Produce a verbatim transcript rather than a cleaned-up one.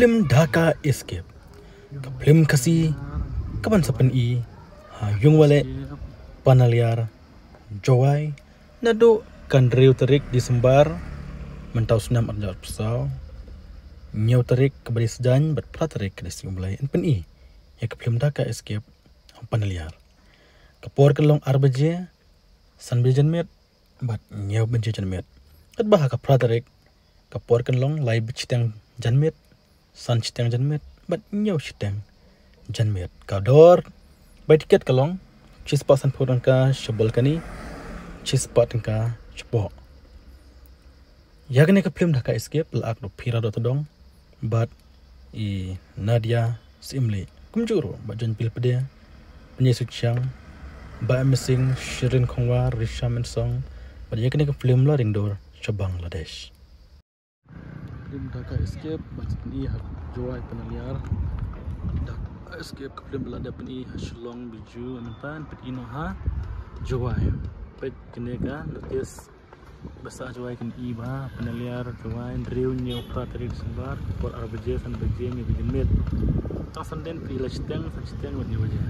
Phlim Dhaka Escape, ka phlim Khasi kaban sa pyni ha Ïungwaleh, Panaliar, Jowai, naduh ka hynriew tarik Disembar mynta u snem ar hajar arphew saw, hynñiew tarik kaba dei Saitjaiñ bad phra tarik ka dei Sngi U Blei yn pyni ïa ka phlim Dhaka Escape ha Panaliar. Ka por kan long ar baje, san baje janmiet bad hynñiew baje janmiet. Katba ha ka phra tarik ka por kan long lai baje shiteng janmiet, san shiteng janmiet bad hynñiew shiteng janmiet. Ka dor bai tiket ka long shispah sanphew tyngka sha balcony, shispah tyngka shapoh. Ïa kane ka phlim Dhaka Escape la act da u Phira Dohtdong bad i Nadia Syiemlieh, kumjuh ruh bad John Pil Pde, Pynïasoh Chiang, Bah Missing, Shirin Khongwar, Risha Mensong, bad ïa kane ka phlim la ring dur sha Bangladesh. Phlim Dhaka Escape ban sa pyni ha Jowai, Panaliar. Dhaka Escape ka phlim ba la dep pyni ha Shillong, Biju, mynta yn pyni noh ha Jowai. Peit kane ka notice ba sah Jowai, kan i ba Panaliar, Jowai, hynriew, hynñiew, phra tarik Disembar, por ar baje, san baje, hynñiew baje janmiet. Tang Sunday yn pyni lai shiteng, san shiteng bad hynñiew baje.